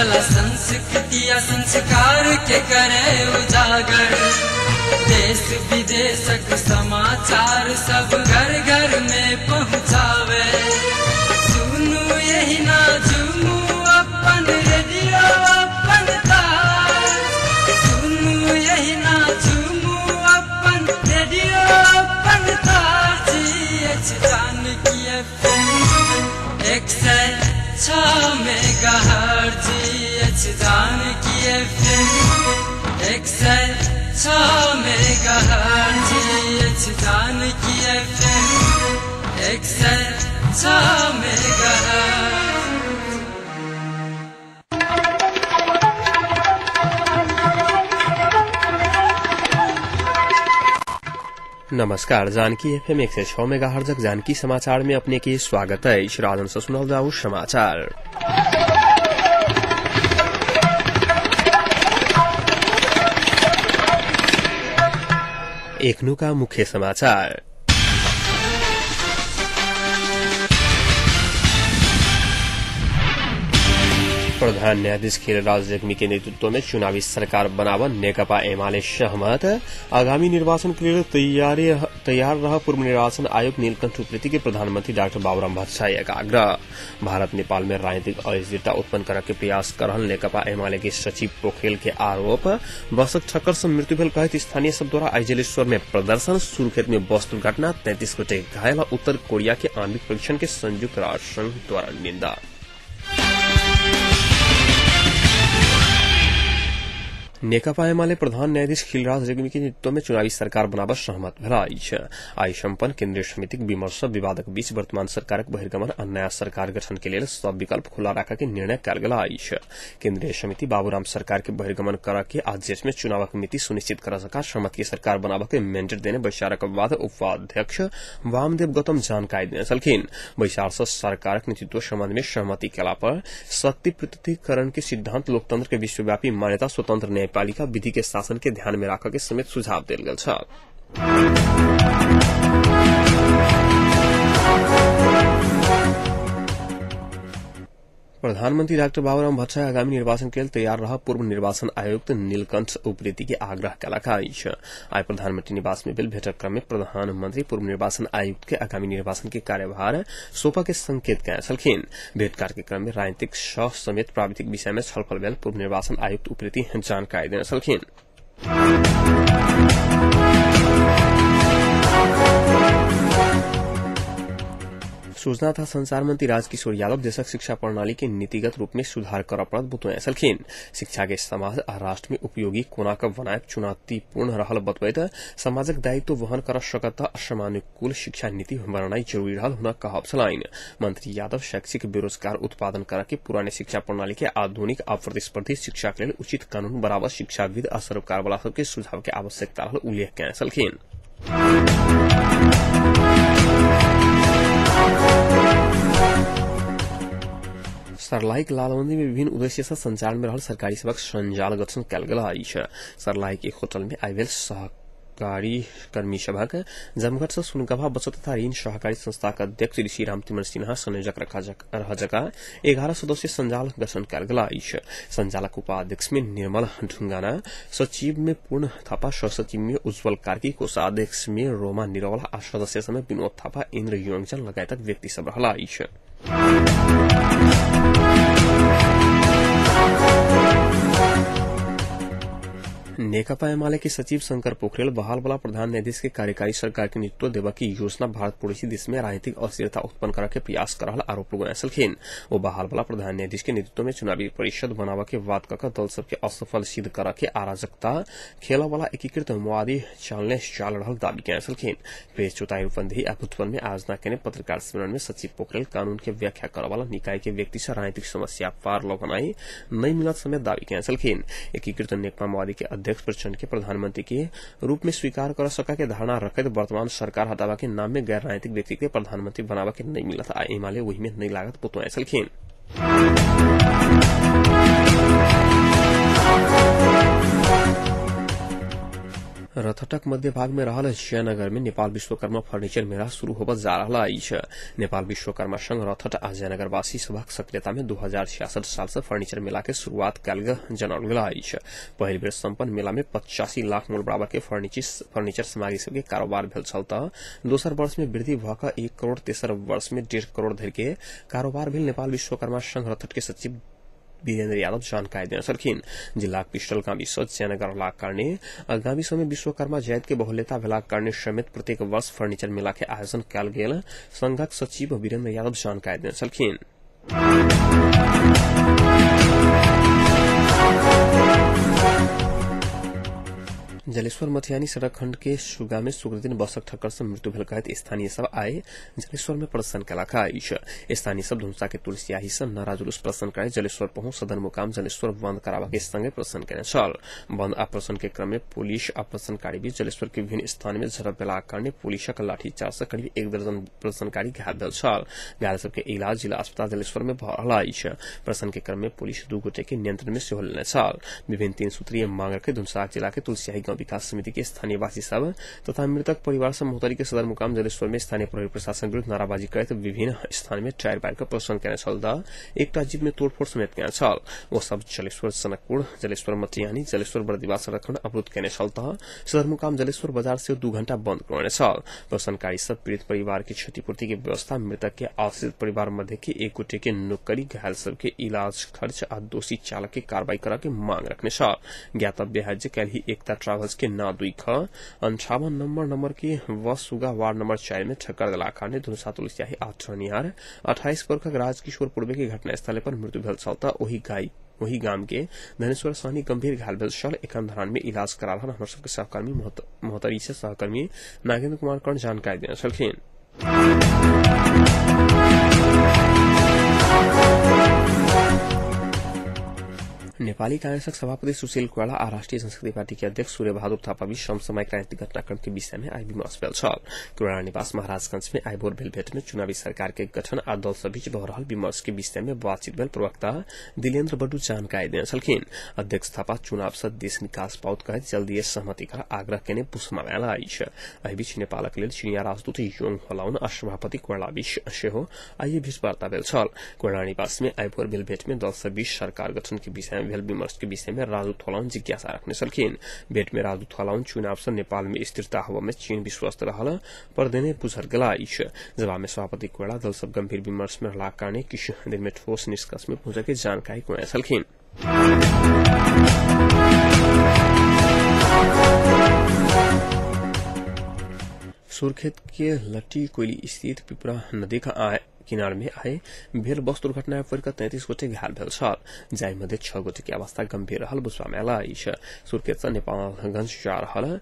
कला संस्कृति आ संस्कार के करे उजागर। देश विदेशक समाचार सब घर घर में पहुँचावे। सुनू यही ना झूमू अपन रेडियो अपन तार। सुनू यही ना झूमू अपन रेडियो अपन तार। Janaki FM 106 megahertz. Janaki FM 106 megahertz. Janaki FM 106 megahertz. नमस्कार, जानकी एफएम 106 मेगाहर्ट्ज जानकी समाचार में अपने के स्वागत है। राजन से सुनल जाऊ समाचार। एखनु का मुख्य समाचार। प्रधान न्यायाधीश खिलराज रेग्मी के नेतृत्व में चुनावी सरकार बनावन नेकपा एमाले सहमत। आगामी निर्वाचन के लिए तैयार रहा पूर्व निर्वाचन आयोग नीलकंठ उप्रेती के प्रधानमंत्री डाक्टर बाबूराम भट्टराई का आग्रह। भारत नेपाल में राजनीतिक अस्थिरता उत्पन्न करे के प्रयास कर रहल नेकपा एमाले के सचिव पोखरेल के आरोप। बसक ठक्कर से मृत्यु भेल कहैत स्थानीय सब द्वारा आइजलेश्वर में प्रदर्शन। सुर्खेत में बस दुर्घटना, 33 गोटे घायल। उत्तर कोरिया के आणविक परीक्षण के संयुक्त राष्ट्र संघ द्वारा निंदा। नेकपा एमाले प्रधान न्यायाधीश खिलराज रेग्मी के नेतृत्व में चुनावी सरकार बनाबऽ सहमत भेल अछि। आइ सम्पन्न केन्द्रीय समितिक विमर्श विवादक बीच वर्तमान सरकारक बहिर्गमन आ नया सरकार गठन के लेल सब विकल्प खुला राखऽ के निर्णय कयल गेल अछि। केन्द्रीय समिति बाबूराम सरकार के बहिर्गमन करऽ के आ जेठ में चुनावक मिति सुनिश्चित करऽ सका सहमत के सरकार बनाबऽ के मैंडेट देने बैसारक बाद उपाध्यक्ष वामदेव गौतम जानकारी देने छलखिन। बैसार सँ सरकारक नेतृत्व सम्बन्ध में सहमति केला पर शक्ति पृथक्करण के सिद्धांत, लोकतंत्र के विश्वव्यापी मान्यता, स्वतंत्र न्याय पालिका विधि के शासन के ध्यान में राखऽ के समेत सुझाव देल गेल छल। प्रधानमंत्री डाक्टर बाबूराम भट्टराई आगामी निर्वाचन के लेल तैयार रह पूर्व निर्वाचन आयुक्त नीलकंठ उप्रेती के आग्रह केलक अछि। आइ प्रधानमंत्री निवास में भेल भेटक क्रम में प्रधानमंत्री पूर्व निर्वाचन आयुक्त के आगामी निर्वाचन के कार्यभार सौंपऽ के संकेत कयने छलखिन। भेंटघाट के क्रम में राजनीतिक सह समेत प्राविधिक विषय में छलफल भेल पूर्व निर्वाचन आयुक्त उप्रेती जानकारी देने छलखिन। सूचना तथा संचार मंत्री राजकिशोर यादव देशक शिक्षा प्रणाली के नीतिगत रूप में सुधार करऽ पड़त बतौने छलखिन। शिक्षा के समाज आ राष्ट्र में उपयोगी कोना क बनायब चुनौतीपूर्ण रहल बतबैत समाजक दायित्व वहन कर सकत समानुकूल शिक्षा नीति बनानाइ जरूरी रहल हुनक कहब छलनि। मंत्री यादव शैक्षिक बेरोजगार उत्पादन करऽ के पुराने शिक्षा प्रणाली के आधुनिक आ प्रतिस्पर्धी शिक्षा के लेल उचित कानून बराबर शिक्षाविद आ सरोकार वाला सबके सुझाव के आवश्यकता रहल उल्लेख कयने छलखिन। सर्लाहीक लालबन्दी में विभिन्न उद्देश्य से संचालन में रहल सरकारी सेवक संजाल गठन कयल गेल अछि। सर्लाही के एक होटल में आइ भेल सहकारी कर्मी सभक जमघट से सुनगभा बचत तथा ऋण सहकारी संस्थाक अध्यक्ष ऋषिराम तिमर सिन्हा संयोजक रह जका 11 सदस्यीय संजाल गठन कयल गेल अछि। संजालक उपाध्यक्ष में निर्मल ढुंगाना, सचिव में पूर्ण थापा, सचिव में उज्जवल कार्की, कोषाध्यक्ष में रोमा निरौला आ सदस्य में विनोद थापा, इन्द्र योंगजन लगायतक व्यक्ति सब रहल अछि। नेकपा एमाले के सचिव शंकर पोखरेल बहाल वाला प्रधान न्यायाधीश के कार्यकारी सरकार के नेतृत्व देबऽ के योजना भारत पड़ोसी देश में राजनीतिक अस्थिरता उत्पन्न करऽ के प्रयास कर रहल आरोप लगौने छलखिन। ओ बहाल वाला प्रधान न्यायाधीश के नेतृत्व में चुनावी परिषद बनाबऽ के बात कऽ दल सबके असफल सिद्ध करऽ के अराजकता खेलऽ वाला एकीकृत माओवादी चालने चाल रहल दावी कयने छलखिन। प्रेस चौताई रूपन्देही आ बुधवन में आयोजना केने पत्रकार सम्मेलन में सचिव पोखरेल कानून के व्याख्या करऽ वाला निकाय के व्यक्ति से राजनीतिक समस्या पार लगौनाइ नहि मिलत समेत दावी कयने छलखिन। एकीकृत नेकपा माओवादी के अध्यक्ष प्रचंड के प्रधानमंत्री के रूप में स्वीकार कर सका के धारणा रखैत वर्तमान सरकार हटावा के नाम में गैर राजनीतिक व्यक्ति के प्रधानमंत्री बनावा के नहीं मिलत आ एमाले वही में नहीं लागत बतौने छलखिन। रथटक मध्य भाग में रहल जयनगर में नेपाल विश्वकर्मा फर्नीचर मेला शुरू होबय जा रहल अछि। नेपाल विश्वकर्मा संघ रथट आ जयनगरवासी सभक सक्रियता में 2066 साल से फर्नीचर मेला के शुरुआत कयल गेल जनाओल गेल अछि। पहिल बेर सम्पन्न मेला में 85 लाख मूल बराबर के फर्नीचर सामग्री सबके कारोबार भेल छल त दोसर वर्ष में वृद्धि भ क 1 करोड़, तेसर वर्ष में 1.5 करोड़ धरि के कारोबार भेल नेपाल विश्वकर्मा संघ रथट के सचिव वीरेन्द्र यादव जानकारी देने छलखिन। जिलाक पिस्टल गाविस जयनगर रहलाक कारणे गाविस में विश्वकर्मा जाति के बहुल्यता भेलाक कारणे समेत प्रत्येक वर्ष फर्नीचर मेला के आयोजन कयल गेल संघक सचिव वीरेन्द्र यादव जानकारी देने छलखिन। जलेश्वर मथियानी सड़क खंड के सुगा में शुक्रदिन बसक ठक्कर से मृत्यु भेल कहैत स्थानीय सब आए जलेश्वर में प्रदर्शन केलक अछि। स्थानीय सब धुमसा के तुलसियाही से नारा जुलूस प्रदर्शन करे जलेश्वर पहुंच सदर मुकाम जलेश्वर बंद कराबा के संगे प्रदर्शन केने छल। बंद आ प्रदर्शन के क्रम में पुलिस आ प्रदर्शनकारी बीच जलेश्वर के विभिन्न स्थान में झड़प भेलाक कारणे पुलिसक लाठीचार्ज से करीब 1 दर्जन प्रदर्शनकारी घायल भेल छल। घायल सबके इलाज जिला अस्पताल जलेश्वर में भ रहल अछि। प्रदर्शन के क्रम में पुलिस 2 गोटे के नियंत्रण में सेहो लेने छल। विभिन्न 3 सूत्रीय मांग रखे धुमसाक जिला के तुलसियाही गांव विकास समिति के स्थानीयवासी सब तथा मृतक परिवार सब महोत्तरी के सदर मुकाम जलेश्वर में स्थानीय प्रहरी प्रशासन विरूद्ध नाराबाजी करैत विभिन्न स्थान में टायर बारि क प्रदर्शन केने छल त एकटा जीप में तोड़फोड़ समेत केने छल। ओ सब जलेश्वर जनकपुर, जलेश्वर मटियानी, जलेश्वर बर्दिवास सड़क खंड अवरुद्ध केने छल त सदर मुकाम जलेश्वर बाजार से 2 घंटा बंद करौने छल। प्रदर्शनकारी सब पीड़ित परिवार के क्षतिपूर्ति के व्यवस्था, मृतक के आश्रित परिवार मध्य के 1 गोटे के नौकरी, घायल सबके इलाज खर्च आ दोषी चालक के कार्रवाई करऽ के मांग रखने छल। ज्ञातव्य है जे काल्हि एकता ट्रेवल्स के ना 2 ख 58 नंबर के बस सुगा वार्ड नंबर 4 में ठक्कर देलाक कारणे धनुषा तुलसियाही 8 रहनिहार 28 वर्षक राजकिशोर पूर्वे के घटनास्थल पर मृत्यु भेल छल त ओहि गाम के धनेश्वर सहनी गंभीर घायल भेल छल। एखन धरान में इलाज करा रहल हमर सबके सहकर्मी महोत्तरी से सहकर्मी नागेन्द्र कुमार कर्ण जानकारी देने छलखिन। नेपाली कांग्रेसक सभापति सुशील कोइराला आ राष्ट्रिय संस्कृति पार्टी के अध्यक्ष सूर्य बहादुर थापा बीच समसामयिक राजनीतिक घटनाक्रम के विषय में आइ विमर्श भेल छल। कोइराला निवास महाराजगंज में आइ भोर भेल भेट में चुनावी सरकार के गठन आ दल सब बीच भऽ रहल विमर्श के विषय में बातचीत भेल प्रवक्ता दिलेन्द्र बडू जानकारी देने छलखिन। अध्यक्ष थापा चुनाव से देश निकास पाउत कहैत जल्दीए सहमति कर आग्रह केने पुष्मा आयल अछि। एहि बीच नेपालक लेल चीनिया राजदूत योङ होलाउन आ सभापति कोइराला बीच सेहो आइए भेटवार्ता भेल छल। कोइराला निवास में आइ भोर भेल भेट में दल सब बीच सरकार गठन के विषय में भेल विमर्श के विषय में राजदूत होलाउन जिज्ञासा रखने छलखिन। भेट में राजदूत होलाउन चुनाव से नेपाल में स्थिरता हवा में चीन विश्वस्त रहल पर देने बुझल गेला अछि। जवाब में सभापति कोइराला दल सब गंभीर विमर्श में रहलाक कारणे किछु दिन में ठोस निष्कर्ष में पहुंचे के जानकारी कोने छलखिन। सुर्खेत के लट्टी कोयली स्थित पिपरा नदी का किनार में आए भेल बस दुर्घटना में पड़ि 33 गोटे घायल भेल छल, जाहि मध्ये 6 गोटे के अवस्था गंभीर रहल बुझबा में आयल अछि। सुर्खेत सँ नेपालगंज जा रहल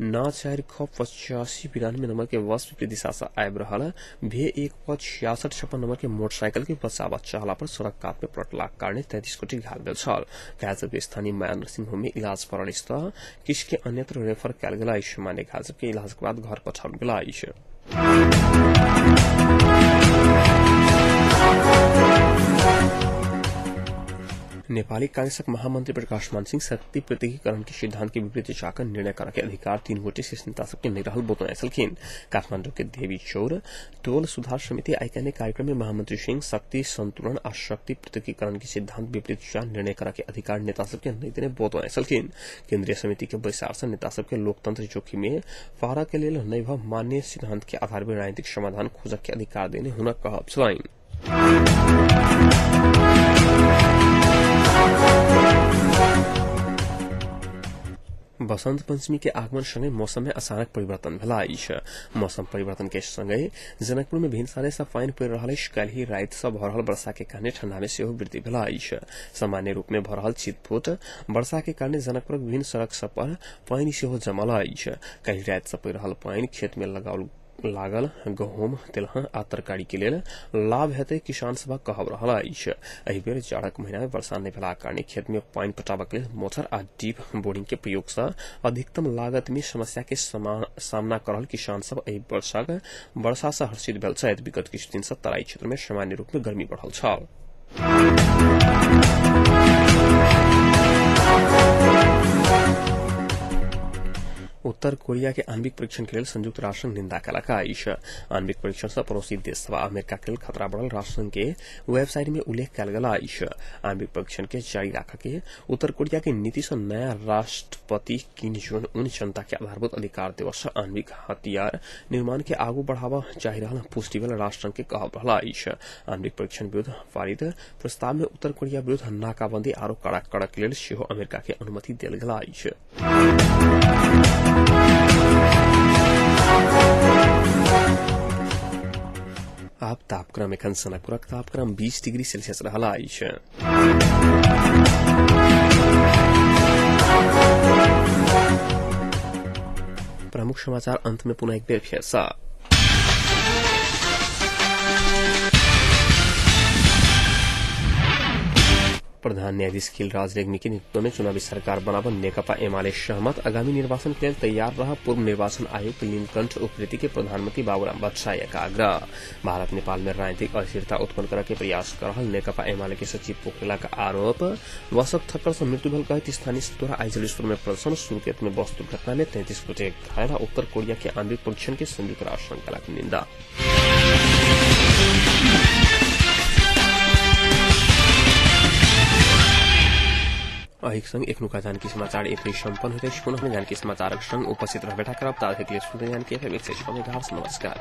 ना 4 ख 85 92 नंबर के बस विपरीत दिशा से आबि रहल भे 1 प 66 56 नंबर के मोटरसाइकिल के बचावा चाहला पर सड़क कात में पलटलाक कारणे 33 गोटे घायल भेल छल। घायल सबके स्थानीय माया नर्सिंग होम में इलाज पड़ल अछि त किछु के अन्यत्र रेफर कयल गेल अछि। मान्य घायल सबके इलाज के बाद घर पठाओल गेल अछि। नेपाली कांग्रेसक महामंत्री प्रकाश मान सिंह शक्ति पृथकीकरण के सिद्धांत के विपरीत जाकर निर्णय करऽ के अधिकार 3 गोटे शीर्ष नेता सबके नहि रहल बतौने छलखिन। काठमांडू के देवी चौर टोल सुधार समिति आइ कार्यक्रम में महामंत्री सिंह शक्ति संतुलन आ शक्ति पृथकीकरण के सिद्धांत विपरीत जा निर्णय करऽ के अधिकार नेता सबके नहि देने बतौने छलखिन। केंद्रीय समिति के बैसार से नेता सबके लोकतंत्र जोखिम में फारऽ के लेल नहि भऽ मान्य सिद्धांत के आधार पर राजनीतिक समाधान खोजक के अधिकार देने हुनक कहब छलनि। बसंत पंचमी के आगमन संगे मौसम में अचानक परिवर्तन भेल अछि। मौसम परिवर्तन के संगे जनकपुर में भिनसारे से पानि पड़ि रहल अछि। काल्हि राति से भऽ रहल वर्षा के कारणे ठंडा में सेहो वृद्धि भेल अछि। सामान्य रूप में भऽ रहल छिटफुट वर्षा के कारणे जनकपुरक विभिन्न सड़क सब पर पानि सेहो जमल अछि। काल्हि राति से पड़ि रहल पानि खेत में लगाओल लागल गहूम, तेलहन आ तरकारी के लेल लाभ हेतै किसान सभक कहब रहल अछि। एहि बेर जाड़क महीना में वर्षा नहि भेलाक कारणे खेत में पानि पटाबक लेल मोटर आ डीप बोरिंग के प्रयोग सँ अधिकतम लागत में समस्या के सामना कर रहल किसान सब एहि वर्षा सँ हर्षित भेल छथि। विगत किछु दिन सँ तराई क्षेत्र में सामान्य रूप में गर्मी बढ़ल छल। उत्तर कोरिया के आणविक परीक्षण के लेल संयुक्त राष्ट्र संघ निंदा कयलक अछि। आणविक परीक्षण सँ पड़ोसी देश सभ आ अमेरिका के लेल खतरा बढ़ल राष्ट्र संघ के वेबसाइट में उल्लेख कयल गेल अछि। आणविक परीक्षण के जारी राखऽ के उत्तर कोरिया के नीति सँ नया राष्ट्रपति किम जोंग उन जनता के आधारभूत अधिकार दिवस सँ आणविक हथियार निर्माण के आगू बढ़ावा चाहि रहल पुष्टि भेल राष्ट्र संघ के कहब रहल अछि। आणविक परीक्षण विरूद्ध पारित प्रस्ताव में उत्तर कोरिया विरूद्ध नाकाबंदी आरो कड़ा करक लेल सेहो अमेरिका के अनुमति देल गेल अछि। आब तापक्रम एखन सनकपुरक तापक्रम 20 डिग्री सेल्सियस रहल अछि। प्रमुख समाचार अंत में पुनः एक बेर फेर सँ। प्रधान न्यायाधीश खिलराज रेग्मी के नेतृत्व में चुनावी सरकार बनाबऽ नेकपा एमाले सहमत। आगामी निर्वाचन के लेल तैयार रह पूर्व निर्वाचन आयुक्त नीलकंठ उप्रेती के प्रधानमंत्री बाबूराम भट्टराई का आग्रह। भारत नेपाल में राजनीतिक अस्थिरता उत्पन्न करऽ के प्रयास कर रहल नेकपा एमाले के सचिव पोखरेला का आरोप। वसक ठक्कर से मृत्यु भेल कहैत स्थानीय द्वारा आइजलेश्वर में प्रदर्शन। सुर्खेत में बस दुर्घटना में 33 गोटे घायल। उत्तर कोरिया के आणविक परीक्षण के संयुक्त राष्ट्र संघ कयलक निंदा। एहिक संग एखनुका जानकी समाचार एतै सम्पन्न होइत अछि। पुनः जानकी समाचारक संग उपस्थित रहबे करब। ताधरिक लेल सुनते जानकी एफएम 106 मेगाहर्ट्ज। नमस्कार।